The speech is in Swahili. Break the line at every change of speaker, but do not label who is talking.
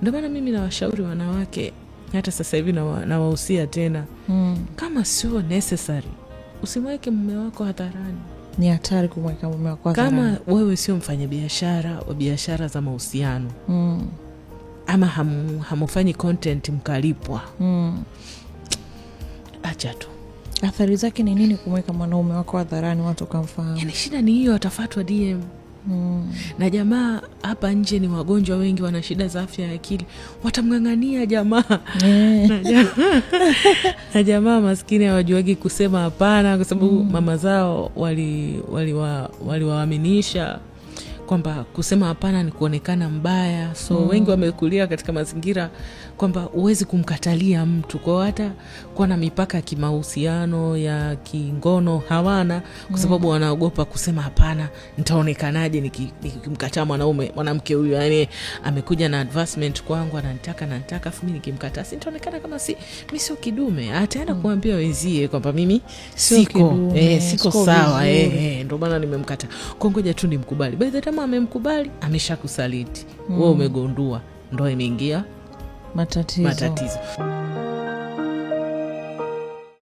Ndio maana mimi nawashauri wanawake hata sasa hivi nawahusia tena, kama sio necessary usimweke mume wako hadharani.
Ni hatari kumweka mume wako hadharani.
Kama wewe sio mfanyabiashara wa biashara za mahusiano ama hamufanyi content mkalipwa, acha tu.
Athari zake ni nini kumweka mwanaume wako hadharani watu wakamfahamu?
Yani shida ni hiyo, atafatwa DM. Na jamaa hapa nje ni wagonjwa wengi, wana shida za afya ya akili, watamng'ang'ania jamaa. Na jamaa maskini hawajuagi kusema hapana, kwa sababu mama zao waliwaaminisha kwamba kusema hapana ni kuonekana mbaya. So wengi wamekulia katika mazingira kwamba huwezi kumkatalia mtu, kwao hata kuwa na mipaka ya kimahusiano ya kingono hawana, kwa sababu wanaogopa kusema hapana, nitaonekanaje nikimkataa mwanaume, mwanamke huyu, yani amekuja na advancement kwangu, ananitaka ananitaka, afu mi nikimkataa si nitaonekana kama si mi sio kidume? Ataenda kuambia wenzie kwamba mimi
Sio
siko
kidume,
siko
siko
sawa,
vizuri.
Ndo maana nimemkataa, kwa ngoja tu nimkubali. By the time amemkubali, ameshakusaliti. Wewe umegundua, ndo imeingia
matatizo.
Matatizo.